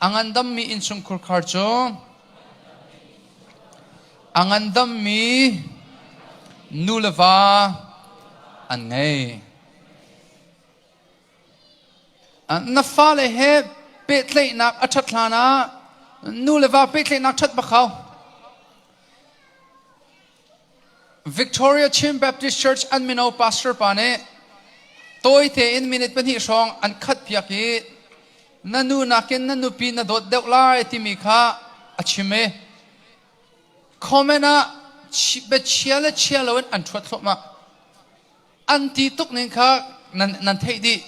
A ngandammi innchungkhar cu a ngandammi nu le va an ngei. Na fale he pehtlaihnak a ṭhat hlanah nu le va pehtlaihnak ṭhat bak hau. Victoria Chin Baptist Church an mino pastor pa nih tawi tein minute pahnih hrawng an khat piak i na nu nakin na nupi na dawt deuh lai timi kha a chim i comment ah biachia le chia loin an ṭhuat thluahmah. An ti tuk ning kha nan theih dih.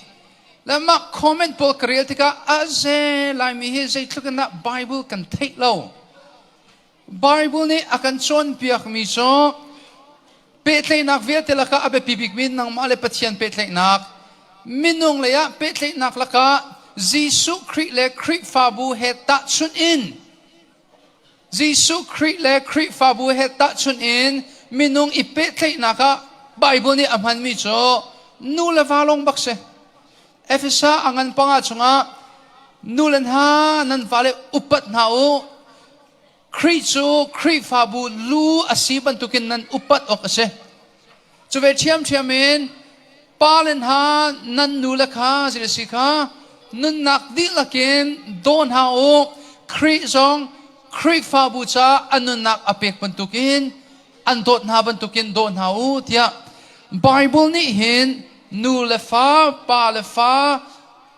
Le mah comment pawl ka rel tikah a ze Laimi hi zeitluk in dah Bible kan theih lo. Bible nih a kan cawnpiakmi cu pehtlaihnak vialte lakah a biapi bikmi nangmah le Pathian pehtlaihnak, minung lei ah pehtlaihnak lakah Jesuh Khrih le Khrihfabu he tahchunh in Jesuh Khrih le Khrihfabu he tahchunh in minung i pehtlaihnak ah Bible nih a hmanmi cu nu le va lawng bak si. Efesa a ngan panga chungah nu le hna nan fale upat hna u. Khrih cu Khrihfabu lu a si bantukin nan upat awk a si. Cu ve ṭhiamṭhiam in pa le hna nan nu le kha zei si kha nunnak dihlak in daw hna u. Khrih zong Khrihfabu caah a nunnak a pek bantukin an dawt hna bantukin daw hna u tiah Bible nih hin nu le fa, pa le fa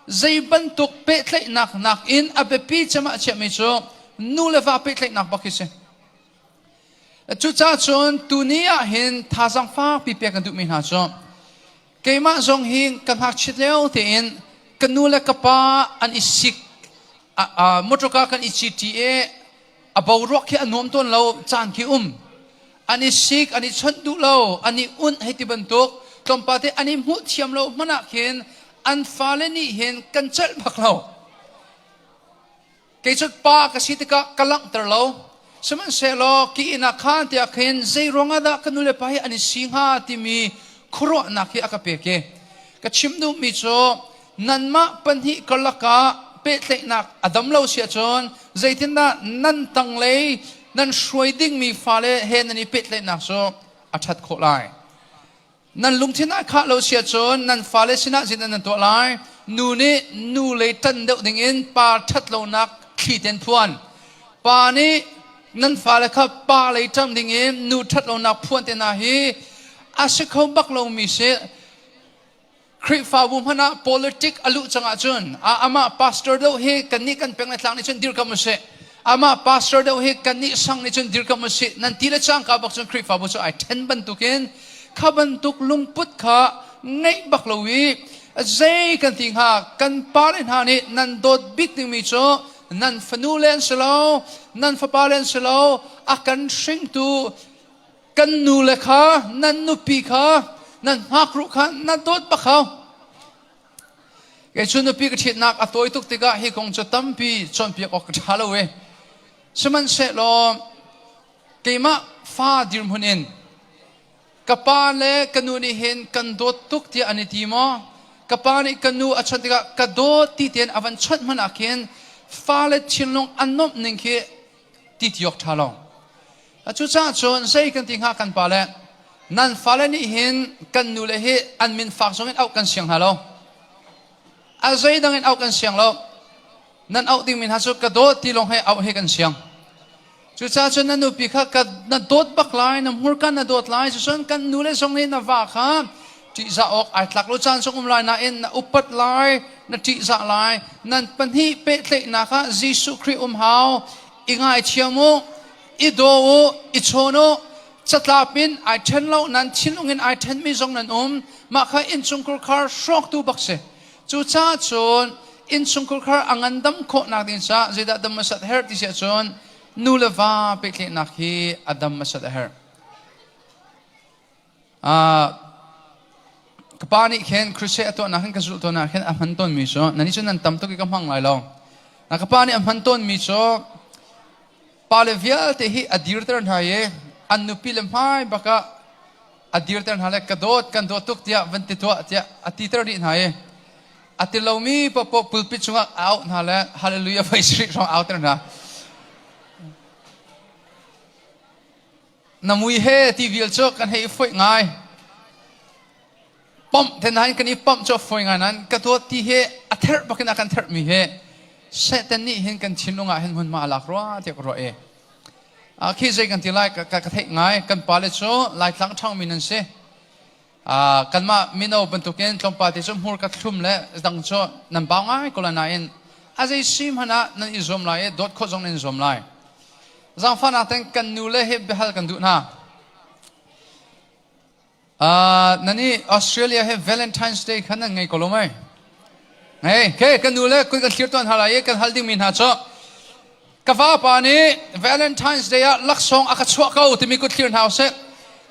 zei bantuk pehtlaihnak nakin a biapi cem ah a chiahmi cu nu le va pehtlaihnak bak hi si. Cucaah cun tuni ah hin thazaang fakpi pek kan duhmi hna cu keimah zong hi ka ngakchit lio tein ka nu le ka pa an i sik motorka kan i citi i a boruak khi a nuam tawn lo caan khi um an i sik an i chawnh duh lo an i unh hei ti bantuk tlawmpal te an i hmuh thiam lo hmanh ah khin an fale nih hin kan celh bak lo. Kei cu pa ka si tikah ka langhter lo. Sihmanhsehlaw ki inn ah khan tiah khin zei ruangah dah ka nulepa hi an i si hnga timi khuaruahnak hi a ka pek i ka chim duhmi cu nanmah pahnih karlak ah pehtlaihnak a dam lo si ahcun zeitindah nan tanglei nan hruai dingmi fale he nan i pehtlaihnak cu a ṭhat khawh lai. Nan lungthin ah khah lo si ahcun nan fale sinah zeidah nan tuah lai? Nu nih nu lei ṭan deuh dingin pa ṭhat lonak thli ten phuan. Pa nih nan fale kha pa lei ṭang dingin nu ṭhat lonak phuan te hna hi a si kho bak lomi si. Khrihfabu hmanh ah politic a luh cang ahcun amah pastor deuh hi kannih kan peng le tlang nih cun dirkamh usih. Amah pastor deuh hi kannih sang nih cun dirkamh usih. Nan ti le cangka bak cun Khrihfabu cu ai ṭhen bantukin kha bantuk lungput kha ngeih bak lo i zei kan ti hnga kan pale hna nih nan dawt bik dingmi cu nan fanu le an si lo nan fapa le an si lo a kan hringtu Kan nu le kha nan nupi kha nan ngakruh kha na dawt bak hau. Kei cu nupi ka ṭhitnak a tawi tuk tikah hi kong cu tampi cawnpiak awk ka ṭha lo i sihmanhsehlaw keimah fa dirhmun in ka pa le ka nu nih hin kan dawt tuk tiah an i ti maw? Ka pa nih ka nu a chawnh tikah ka dawt ti tein a van chawnh hmanh ah khin fale thinlung a nuamh ning khi ti ti awk ṭha lo. Cucaah cun zei kan ti hnga kan pale nan fale nih hin kan nule hi an min fak zong in auh kan siang hna lo. A zeidang in auh kan siang lo. Nan auh dingmi hna cu ka dawt ti lawng he auh he kan siang. Cucaah cun na nupi kha ka na dawt bak lai, na hmurka na dawt lai. Cucun kan nule zong nih na va kha ṭihzah awk ai tlak lo caan zong um lai nain na upat lai, na ṭihzah lai. Nan pahnih pehtlaihnak ah Jesuh Khrih um hau. I ngaithiam u. I daw u, i chawn u. Catlap in ai ṭhen lo, nan thinlung in ai ṭhenmi zong nan um. Mah kha innchungkhar khar hrawktu bak si. Cucaah cun innchungkhar khar a ngandam khawhnak ding caah zeidah dam hmasat herh ti si ahcun nu le va pehtlaihnak hi a dam hmasat a herh. Ka pa nih khin crusade a tuahnak hin ka zulh tawn ah khin a hman tawnmi cu nan nih cun nan tam tuk i ka hmang lai lo. Na ka pa nih a hman tawnmi cu pale vialte hi a dirter hna i an nupi le hmai bak ah a dirter hna le ka dawt kan dawt tuk tiah van ti tuah tiah a titer dih hna i. A ti lomi paohpaoh pulpit chungah a auh hna le hallelujah voi sarih hrawng auter hna. Na mui he ti vial cu kan hei foih ngai. Pump te nain kan i pump cu a fawi ngai nain ka dawt ti he a therh bakin a kan therhmi he Satan nih hin kan thinlung ah hin hmunhma a lak rua tiah ka ruah i. Khi zei kan ti lai ka theih ngai kan pale cu Laitlang ṭhangmi nan si. Kanmah mino bantukin tlawmpal te cu hmurka thlum le dang cu nan bau ngai ko lai nain a zei si hmanh ah nan i zuam lai i dawt khawh zong nan i zuam lai. Zaangfahnak ten kan nu le hi biahal kan duh hna. Nan i Australia he Valentine's Day khan nan ngei ko lo mei? Ngei. Okay, kan nu le kun kan thlir tuan hna lai i kan hal dingmi hna cu Ka vapa nih Valentine's Day ah laksawng a ka chuah ko timi kut thlir hna usih.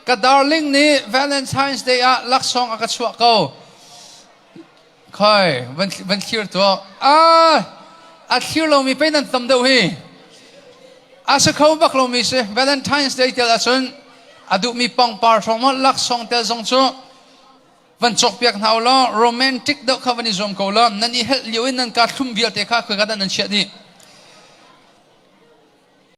Ka darling nih Valentine's Day ah laksawng a ka chuah ko. Khoi, van, van thlir tuah. Ah, a thlir lomi pei nan tam deuh hi. A si kho bak lomi si. Valentine's Day tel ahcun a duhmi pangpar hrawng maw laksawng tel zong cu van cawkpiak hna u law romantic deuh kha van i zuam ko law nan i helh lio in nan ka thlum vialte kha khoi ka dah nan chiah dih.